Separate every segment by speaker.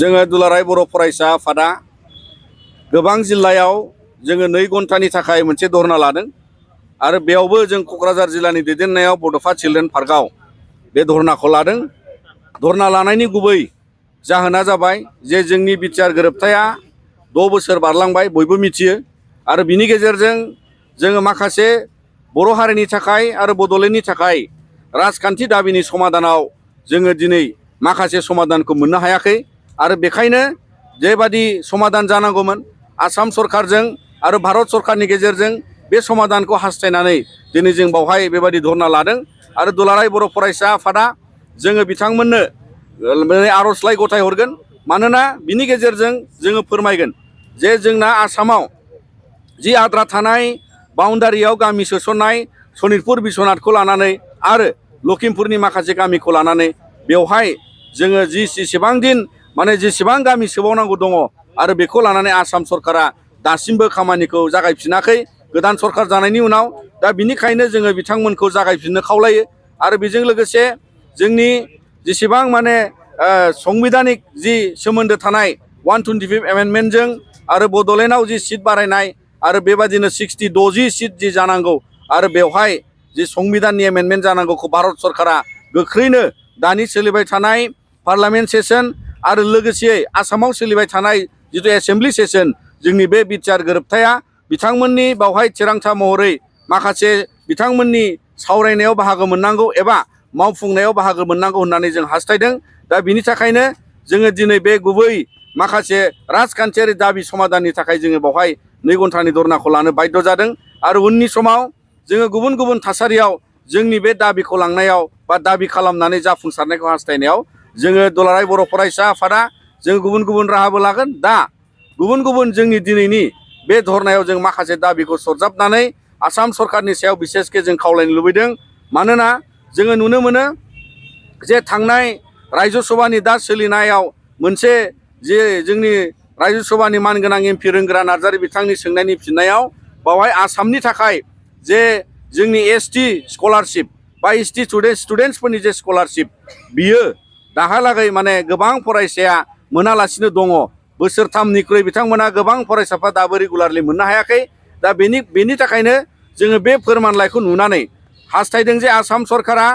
Speaker 1: जोङो दुलाराय बर' फरायसा आफादा गोबां जिल्लायाव जोङो 2 घन्टानि थाखाय मोनसे धरना लादों आरो बेयावबो जों क'क्राझार जिल्लानि दैदेननायाव बड'फा चिल्ड्रेन पार्कआव बे धरनाखौ लादों। धरना लानायनि गुबै जाहोना जाबाय जे जोंनि बिटिआर गोरोबथाया 6 बोसोर बारलांबाय बयबो मिथियो आरो बिनि गेजेरजों जोङो माखासे बर' हारिनि थाखाय आरो बड'लेण्डनि थाखाय राजखान्थि दाबिनि समाधानाव जोङो दिनै माखासे समाधानखौ मोननो हायाखै आरो बेखायनो जेबादि समाधान जानांगौमोन आसाम सरकारजों आरो भारत सरकारनि गेजेरजों बे समाधानखौ हास्थायनानै दिनै जों बावहाय बेबादि धरना लादों आरो दुलाराय बर' फरायसा आफादा जोङो बिथांमोननो आर'जलाइ गथायहरगोन। मानोना बिनि गेजेरजों जोङो फोरमायगोन जे जोंना आसामाव जि आद्रा थानाय बाउन्डारियाव गामि सोसननाय सनितपुर बिश्वनाथखौ लानानै आरो लखिमपुरनि माखासे गामिखौ लानानै बेवहाय जोङो जेसेबां गामि सोबावनांगौ दङ आरो बेखौ लानानै आसाम सरकारा दासिमबो खामानिखौ जागायफिनाखै गोदान सरकार जानायनि उनाव। दा बिनिखायनो जोङो बिथांमोनखौ जागायफिननो खावलायो आरो बेजों लोगोसे जोंनि जेसेबां संबिधानिक जि सोमोन्दो थानाय 125 एमेन्डमेन्टजों आरो बड'लेण्डआव जि सिट बारायनाय आरो बेबादिनो 60 सिट जि जानांगौ आरो बेवहाय जि संबिधाननि एमेन्डमेन्ट जानांगौखौ भारत सरकारा गोख्रैनो दानि सोलिबाय थानाय पार्लामेन्ट सेसन आरो लोगोसे आसामाव सोलिबाय थानाय जिथु एसेम्ब्लि सेसन जोंनि बे बिटिआर गोरोबथाया बिथांमोननि बावहाय थिरांथा महरै माखासे बिथांमोननि सावरायनायाव बाहागो मोननांगौ एबा मावफुंनायाव बाहागो मोननांगौ होननानै जों हास्थायदों। दा बिनि थाखायनो जोङो दिनै बे गुबै माखासे राजखान्थियारि दाबि समाधाननि थाखाय जोङो बावहाय 2 घन्टानि धरनाखौ लानो बाध्य जादों आरो उननि समाव जोङो गुबुन गुबुन थासारियाव जोंनि बे दाबिखौ लांनायाव बा दाबि खालामनानै जाफुंसारनायखौ हास्थायनायाव जोङो दुलाराय बर' फरायसा आफादा जों गुबुन गुबुन राहाबो लागोन। दा गुबुन गुबुन जोंनि दिनैनि बे धरनायाव जों माखासे दाबिखौ सरजाबनानै आसाम सरकारनि सायाव बिसेसके जों खावलायनो लुबैदों। मानोना जोङो नुनो मोनो जे थांनाय रायजो सभानि दा सोलिनायाव मोनसे जे जोंनि रायजो सभानि मानगोनां एमपि रोंगोरा नार्जारि बिथांनि सोंनायनि फिननायाव बावहाय आसामनि थाखाय जे जोंनि एसटि स्कलारशिप बा एसटि स्टुडेन्टसफोरनि जे स्कलारशिप बियो दाहालागै गोबां फरायसाया मोनालासिनो दङ। बोसोरथामनिख्रुइ बिथांमोना गोबां फरायसाफ्रा दाबो रेगुलारलि मोननो हायाखै। दा बेनि थाखायनो जोङो बे फोरमानलाइखौ नुनानै हास्थायदों जे आसाम सरकारा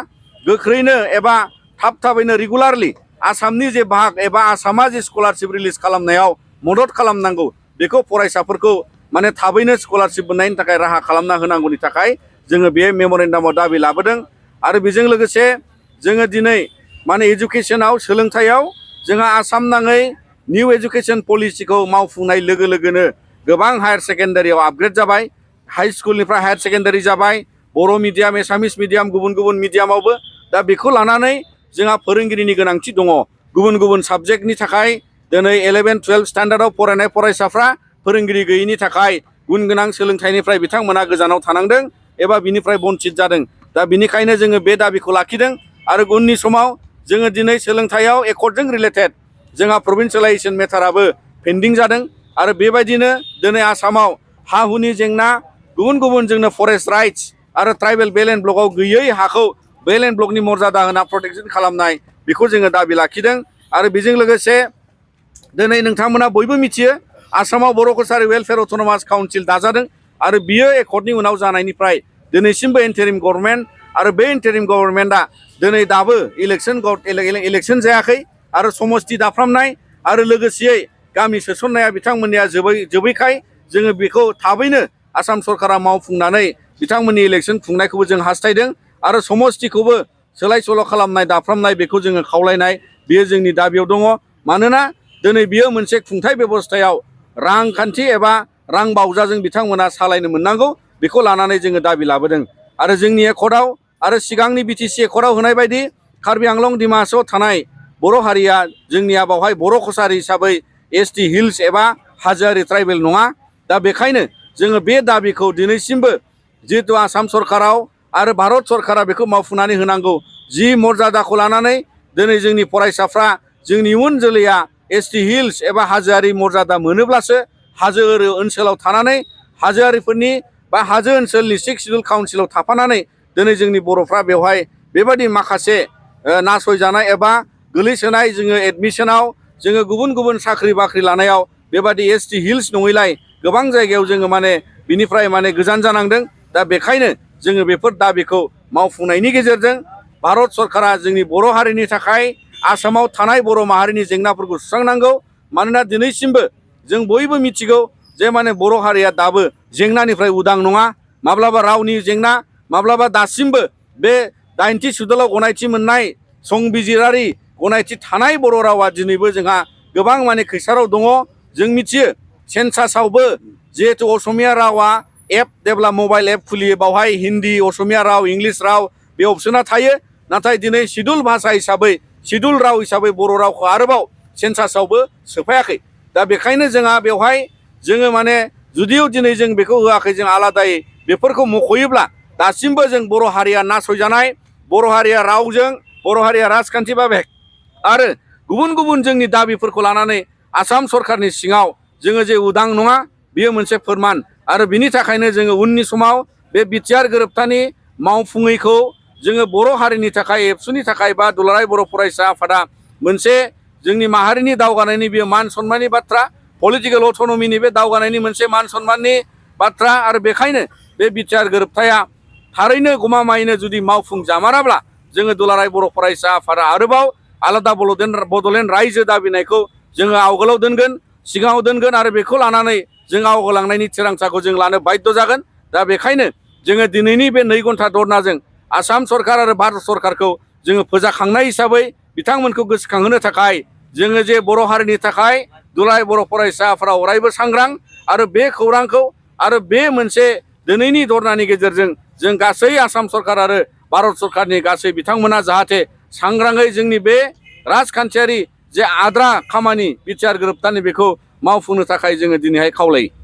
Speaker 1: गोख्रैनो एबा थाबैनो रेगुलारलि आसामनि जे बाहाग एबा आसामा जे स्कलारशिप रिलिज खालामनायाव मदद खालामनांगौ बेखौ फरायसाफोरखौ थाबैनो स्कलारशिप मोननायनि थाखाय राहा खालामना होनांगौनि थाखाय जोङो बे मेम'रेन्डामाव दाबि लाबोदों। आरो बेजों लोगोसे जोङो दिनै एजुकेसनाव सोलोंथायाव जोंहा आसाम नाङै निउ एजुकेसन पलिसिखौ मावफुंनाय लोगो लोगोनो गोबां हायार सेकेन्डारियाव आपग्रेड जाबाय, हाइ स्कुलनिफ्राय हायार सेकेन्डारि जाबाय, बर' मिडियाम एसामिस मिडियाम गुबुन गुबुन मिडियामावबो। दा बेखौ लानानै जोंहा फोरोंगिरिनि गोनांथि दङ। गुबुन गुबुन साबजेक्टनि थाखाय दिनै 11-12 स्टान्डार्डआव फरायनाय फरायसाफ्रा फोरोंगिरि गैयैनि थाखाय गुन गोनां सोलोंथाइनिफ्राय बिथांमोना गोजानाव थानांदों एबा बिनिफ्राय बन्चित जादों। दा बिनिखायनो जोङो बे दाबिखौ लाखिदों आरो उननि समाव जोङो दिनै सोलोंथाइयाव एकर्डजों रिलेटेड जोंहा प्रभिन्सियेलाइजेसन मेटाराबो पेन्डिं जादों आरो बेबायदिनो दिनै आसामाव हा हुनि जेंना गुबुन गुबुन जोंनो फरेस्ट राइट्स आरो ट्राइबेल बेल एन्ड ब्लकआव गैयै हाखौ बेल एन्ड ब्लकनि मर्यादा होना प्रटेक्सन खालामनाय बेखौ जोङो दाबि लाखिदों। आरो बेजों लोगोसे दिनै नोंथांमोना बयबो मिथियो आसामाव बर' कसारि वेलफेयार अट'नमास काउन्सिल दाजादों आरो बियो एकर्डनि उनाव जानायनिफ्राय दिनैसिमबो इन्टारिम गभर्नमेन्ट आरो बे इन्टारिम गभर्नमेन्टआ दिनै दाबो इलेक्सन जायाखै आरो समस्ति दाफ्रामनाय आरो लोगोसेयै गामि सोसननाया बिथांमोननिया जोबैखाय जोङो बेखौ थाबैनो आसाम सरकारा मावफुंनानै बिथांमोननि इलेक्सन खुंनायखौबो जों हास्थायदों आरो समस्तिखौबो सोलाय सोल' खालामनाय दाफ्रामनाय बेखौ जोङो खावलायनाय बेयो जोंनि दाबियाव दङ। मानोना दिनै बियो मोनसे खुंथाय बेबस्थायाव रांखान्थि एबा रां बावजाजों बिथांमोना सालायनो मोननांगौ बेखौ लानानै जोङो दाबि लाबोदों। आरो जोंनि एकर्डआव आरो सिगांनि बिटिसि एकर्डआव होनाय बायदि कार्बि आंलं दिमाहासावआव थानाय बर' हारिया जोंनिया बावहाय बर' कसारि हिसाबै एसटि हिल्स एबा हाजोआरि ट्राइबेल नङा। दा बेखायनो जोङो बे दाबिखौ दिनैसिमबो जिहेतु आसाम सरकाराव आरो भारत सरकारा बेखौ मावफुंनानै होनांगौ। जि मर्यादाखौ लानानै दिनै जोंनि फरायसाफ्रा जोंनि इयुन जोलैया एसटि हिल्स एबा हाजोआरि मर्यादा मोनोब्लासो हाजो ओनसोलाव थानानै हाजोआरिफोरनि बा हाजो ओनसोलनि 6 सिडुल काउन्सिलाव थाफानानै दिनै जोंनि बर'फ्रा बेवहाय बेबायदि माखासे नासयजानाय एबा गोलैसोनाय जोङो एडमिसनाव जोङो गुबुन गुबुन साख्रि बाख्रि लानायाव बेबादि एसटि हिल्स नङैलाय गोबां जायगायाव जोङो माने बिनिफ्राय माने गोजान जानांदों। दा बेखायनो जोङो बेफोर दाबिखौ मावफुंनायनि गेजेरजों भारत सरकारा जोंनि बर' हारिनि थाखाय आसामाव थानाय बर' माहारिनि जेंनाफोरखौ सुस्रांनांगौ। मानोना दिनैसिमबो जों बयबो मिथिगौ जे माने बर' हारिया दाबो जेंनानिफ्राय उदां नङा। माब्लाबा रावनि जेंना, माब्लाबा दासिमबो बे 80 सिडुलाव गनायथि मोननाय संबिजिरारि गनायथि थानाय बर' रावा दिनैबो जोंहा गोबां माने खैसाराव दङ। जों मिथियो सेन्सासावबो जिहेथु असमिया रावा एप जेब्ला मबाइल एप खुलियो बावहाय हिन्दी, असमिया राव, इंलिस राव बे अपसना थायो। नाथाय दिनै सिडुल भाषा हिसाबै, सिडुल राव हिसाबै बर' रावखौ आरोबाव सेन्सासावबो सोफायाखै। दा बेखायनो जोंहा बेवहाय जोङो माने जुदिও दिनै जों बेखौ होआखै, जों आलादायै बेफोरखौ मख'योब्ला दासिमबो जों बर' हारिया नासयजानाय, बर' हारिया रावजों, बर' हारिया राजखान्थि भाबै आरो गुबुन गुबुन जोंनि दाबिफोरखौ लानानै आसाम सरकारनि सिङाव जोङो जे उदां नङा बेयो मोनसे फोरमान। आरो बिनि थाखायनो जोङो उननि समाव बे बिटिआर गोरोबथानि मावफुङैखौ जोङो बर' हारिनि थाखाय, एबसुनि थाखाय बा दुलाराय बर' फरायसा आफादा मोनसे जोंनि माहारिनि दावगानायनि बेयो मान सनमाननि बाथ्रा, पलिटिकेल अट'नमिनि बे दावगानायनि मोनसे मान सनमाननि बाथ्रा। आरो बेखायनो बे बिटिआर गोरोबथाया थारैनो गमामायैनो जुदि मावफुंजामाराब्ला जोङो दुलाराय बर' फरायसा आफादा आरोबाव आलादा बड'लेण्ड रायजो दाबिनायखौ जोङो आवगोलाव दोनगोन, सिगाङाव दोनगोन आरो बेखौ लानानै जों आवगायलांनायनि थिरांथाखौ जों लानो बाध्य जागोन। दा बेखायनो जोङो दिनैनि बे 2 घन्टा धरनाजों आसाम सरकार आरो भारत सरकारखौ जोङो फोजाखांनाय हिसाबै बिथांमोनखौ गोसोखांहोनो थाखाय जोङो जे बर' हारिनि थाखाय दुलाराय बर' फरायसा आफादा अरायबो सांग्रां। आरो बे खौरांखौ आरो बे मोनसे दिनैनि धरनानि गेजेरजों जों गासै आसाम सरकार आरो भारत सरकारनि गासै बिथांमोना जाहाथे सांग्राङै जोंनि बे राजखान्थियारि जे आद्रा खामानि बिटिआर गोरोबथानि बेखौ मावफुंनो थाखाय जोङो दिनैहाय खावलायो।